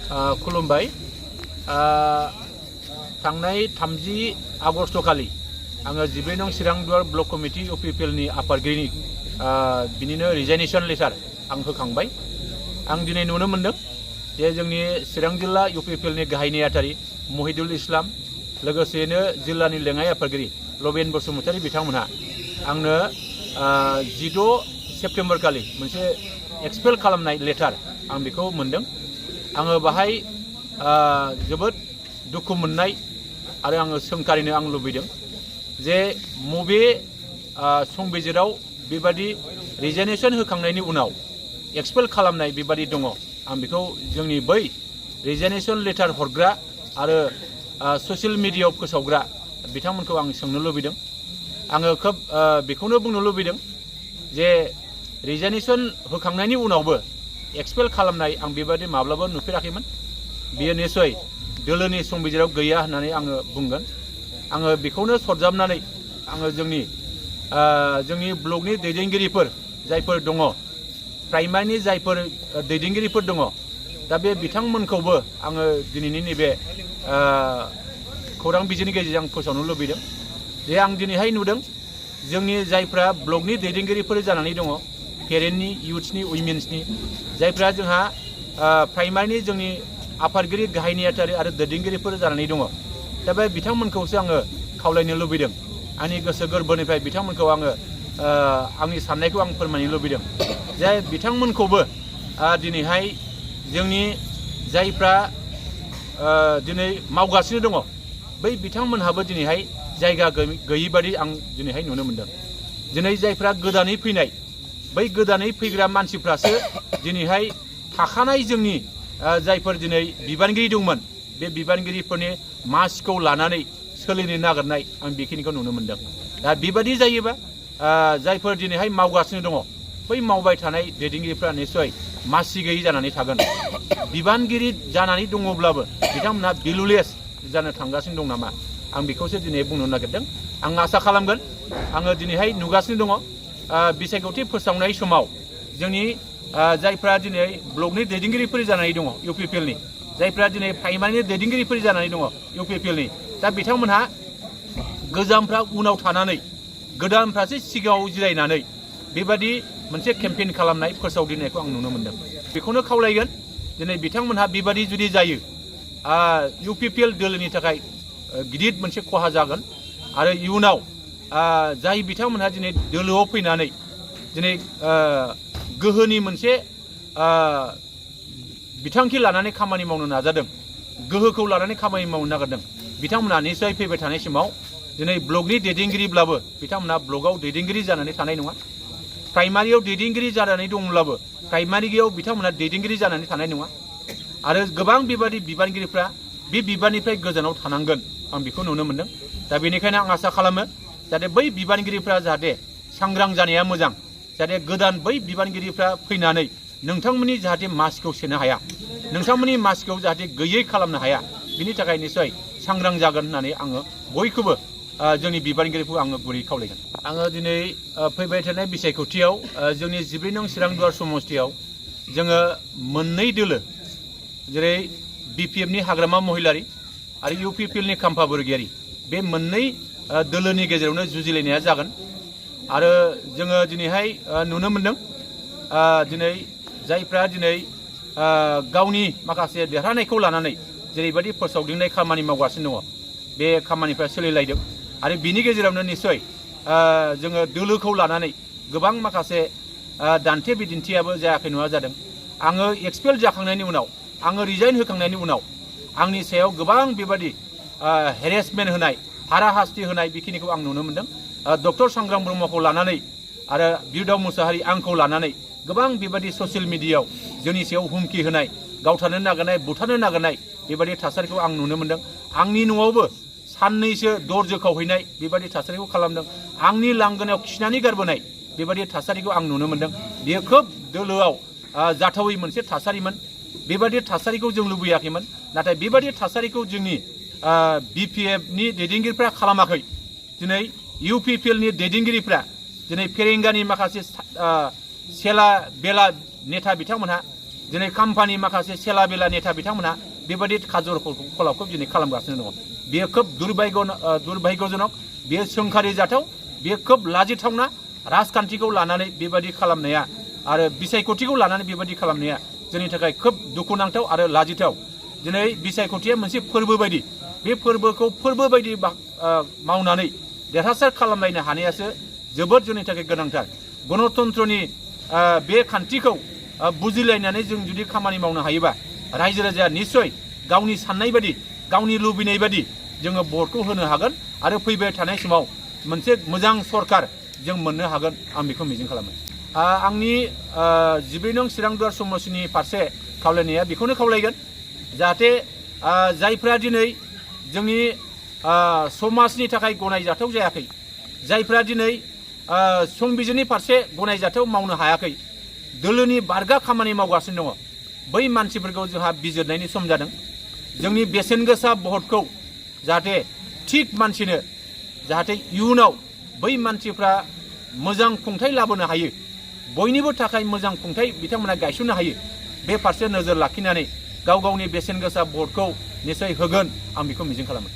खुलुमबाय थांनाय 30 आगस्ट खालि आङो 14 नं चिरांदुवार ब्लक कमिटि UPPLनि आफादगिरिनि बिनिनो रिजाइनेशन लेटार आं होखांबाय। आं दिनै नुनो मोनदों जे जोंनि चिरां जिल्ला UPPLनि गाहाय नेहाथारि महिदुल इस्लाम लोगोसेनो जिल्लानि लेङाइ आफादगिरि लबेन बसुमतारी बिथांमोनहा आंनो 16 सेप्तेम्बर खालि मोनसे एक्सपेल खालामनाय लेटार आं बेखौ मोनदों। आङो बाहाय जोबोद दुखु मोननाय आरो आङो सोंखारिनो आं लुबैदों जे मबे संबिजिराव बेबादि रिजाइनेशन होखांनायनि उनाव एक्सपेल खालामनाय बेबादि दङ। आं बेखौ जोंनि बै रिजाइनेशन लेटार हरग्रा आरो ससियेल मिडियायाव फोसावग्रा बिथांमोनखौ आं सोंनो लुबैदों। आङो खोब बेखौनो बुंनो लुबैदों जे रिजाइनेशन होखांनायनि उनावबो एक्सपेल खालामनाय आं बेबादि माब्लाबा नुफेराखैमोन। बेयो निश्चय दोलोनि संबिजिराव गैया होननानै आङो बुंगोन। आङो बेखौनो सरजाबनानै आङो जोंनि ब्लकनि दैदेनगिरिफोर जायफोर दङ, प्राइमारिनि जायफोर दैदेनगिरिफोर दङ, दा बे बिथांमोनखौबो आङो दिनैनि नैबे खौरां बिजोंनि गेजेरजों फोसावनो लुबैदों जे आं दिनैहाय नुदों जोंनि जायफ्रा ब्लकनि दैदेनगिरिफोर जानानै दङ, पेरेन्टनि, इयुथ्सनि, उइमेन्सनि, जायफ्रा जोंहा प्राइमारिनि जोंनि आफादगिरि गाहाय नेहाथारि आरो दैदेनगिरिफोर जानानै दङ। दा बे बिथांमोनखौसो आङो खावलायनो लुबैदों। आंनि गोसो गोरबोनिफ्राय बिथांमोनखौ आङो आंनि साननायखौ आं फोरमायनो लुबैदों जे बिथांमोनखौबो दिनैहाय जोंनि जायफ्रा दिनै मावगासिनो दङ बै बिथांमोनहाबो दिनैहाय जायगा गैयि बादि आं दिनैहाय नुनो मोनदों। दिनै जायफ्रा गोदानै फैनाय बै गोदानै फैग्रा मानसिफ्रासो दिनैहाय थाखानाय जोंनि जायफोर दिनै बिबानगिरि दंमोन बे बिबानगिरिफोरनि मासिखौ लानानै सोलिनो नागिरनाय आं बेखिनिखौ नुनो मोनदों। दा बेबादि जायोबा जायफोर दिनैहाय मावगासिनो दङ बै मावबाय थानाय दैदेनगिरिफ्रा निश्चय मासि गैयै जानानै थागोन। बिबानगिरि जानानै दङब्लाबो बिथांमोनहा भेलुलेस जानो थांगासिनो दं नामा, आं बेखौसो दिनै बुंनो नागिरदों। आं आसा खालामगोन, आङो दिनैहाय नुगासिनो दङ बिसायख'थि फोसावनाय समाव जोंनि जायफ्रा दिनै ब्लकनि दैदेनगिरिफोर जानानै दङ UPPLनि, जायफ्रा दिनै प्राइमारिनि दैदेनगिरिफोर जानानै दङ UPPLनि, दा बिथांमोनहा गोजामफ्रा उनाव थानानै गोदानफ्रासो सिगाङाव जिरायनानै बेबादि मोनसे केम्पेइन खालामनाय फोसावदिंनायखौ आं नुनो मोनदों। बेखौनो खावलायगोन दिनै बिथांमोनहा बेबादि जुदि जायो UPPL दोलोनि थाखाय गिदिर मोनसे खहा जागोन आरो इयुनाव जाय बिथांमोनहा दिनै दोलोआव फैनानै दिनै गोहोनि मोनसे बिथांखि लानानै खामानि मावनो नाजादों, गोहोखौ लानानै खामानि मावनो नागिरदों, बिथांमोनहा निश्चय फैबाय थानाय समाव दिनै ब्लकनि दैदेनगिरिब्लाबो बिथांमोनहा ब्लकआव दैदेनगिरि जानानै थानाय नङा। प्राइमारियाव दैदेनगिरि जानानै दंब्लाबो प्राइमारियाव बिथांमोनहा दैदेनगिरि जानानै थानाय नङा आरो गोबां बेबादि बिबानगिरिफ्रा बे बिबाननिफ्राय गोजानाव थानांगोन, आं बेखौ नुनो मोनदों। दा बेनिखायनो आं आसा खालामो जाहाथे बै बिबानगिरिफ्रा जाहाथे सांग्रां जानाया मोजां, जाहाथे गोदान बै बिबानगिरिफ्रा फैनानै नोंथांमोननि जाहाथे मासिखौ सेनो हाया, नोंथांमोननि मासिखौ जाहाथे गैयै खालामनो हाया, बिनि थाखाय निश्चय सांग्रां जागोन होननानै आङो बयखौबो जोंनि बिबानगिरिखौ आङो गुरै खावलायगोन। आङो दिनै फैबाय थानाय बिसायख'थियाव जोंनि 14 नं चिरांदुवार समस्तियाव जोङो मोननै दोलो जेरै BPFनि हाग्रामा महिलारि आरो UPPLनि खाम्फा बरगयारि बे मोननै दोलोनि गेजेरावनो जुजिलायनाया जागोन। आरो जोङो दिनैहाय नुनो मोनदों दिनै जायफ्रा दिनै गावनि माखासे देरहानायखौ लानानै जेरैबायदि फोसावदिंनाय खामानि मावगासिनो दङ बे खामानिफ्रा सोलिलायदों आरो बिनि गेजेरावनो निश्चय जोङो दोलोखौ लानानै गोबां माखासे दान्थे बिदिन्थियाबो जायाखै नङा जादों। आङो एक्सपेल जाखांनायनि उनाव, आङो रिजाइन होखांनायनि उनाव आंनि सायाव गोबां बेबादि हेरेसमेन्ट होनाय, हाराहास्ति होनाय बेखिनिखौ आं नुनो मोनदों। डक्टर सांग्रां ब्रह्मखौ लानानै आरो बिरदाव मुसाहारि आंखौ लानानै गोबां बेबादि ससियेल मिडियायाव जोंनि सायाव हुमखि होनाय, गावथारनो नागिरनाय, बुथारनो नागिरनाय बेबादि थासारिखौ आं नुनो मोनदों। आंनि न'आवबो साननैसो दर जोखावहैनाय बेबादि थासारिखौ खालामदों। आंनि लांगोनायाव खिनानै गारबोनाय बेबादि थासारिखौ आं नुनो मोनदों। बेयो खोब दोलोआव जाथावै मोनसे थासारिमोन। बेबादि थासारिखौ जों लुबैयाखैमोन, नाथाय बेबादि थासारिखौ जोंनि BPFनि दैदेनगिरिफ्रा खालामाखै। दिनै UPPLनि दैदेनगिरिफ्रा दिनै फेरेंगानि माखासे सेला बेला नेता बिथांमोनहा दिनै कम्पानि माखासे सेला बेला नेता बिथांमोना बेबायदि खाजर खलाबखौ दिनै खालामगासिनो दङ। बेयो खोब दुर्भाग्यजनक, बेयो सोंखारि जाथाव, बेयो खोब लाजिथावना। राजखान्थिखौ लानानै बेबायदि खालामनाया आरो बिसायख'थिखौ लानानै बेबायदि खालामनाया जोंनि थाखाय खोब दुखुनांथाव आरो लाजिथाव। दिनै बिसायख'थिया मोनसे फोरबो बायदि, बे फोरबोखौ फोरबो बायदि मावनानै देरहासार खालामलायनो हानायासो जोबोद जोंनि थाखाय गोनांथार। गणतन्त्रनि बे खान्थिखौ बुजिलायनानै जों जुदि खामानि मावनो हायोबा रायजो राजाया निस्सय गावनि साननाय बायदि, गावनि लुबैनाय बायदि जोङो भटखौ होनो हागोन आरो फैबाय थानाय समाव मोनसे मोजां सरकार जों मोननो हागोन, आं बेखौ मिजिं खालामो। आंनि 14 नं चिरां दुवार समष्टिनि फारसे खावलायनाया बेखौनो खावलायगोन, जाहाथे जायफ्रा दिनै जोंनि समाजनि थाखाय गनायजाथाव जायाखै, जायफ्रा दिनै संबिजिरनि फारसे गनायजाथाव मावनो हायाखै, दोलोनि बारगा खामानि मावगासिनो दङ, बै मानसिफोरखौ जोंहा बिजिरनायनि सम जादों। जोंनि बेसेन गोसा भटखौ जाहाथे थिग मानसिनो, जाहाथे इयुनाव बै मानसिफ्रा मोजां खुंथाय लाबोनो हायो, बयनिबो थाखाय मोजां खुंथाय बिथांमोना गायसननो हायो, बे फारसे नोजोर लाखिनानै गाव गावनि बेसेन गोसा भटखौ निस्सय होगोन, आं बेखौ मिजिं खालामो।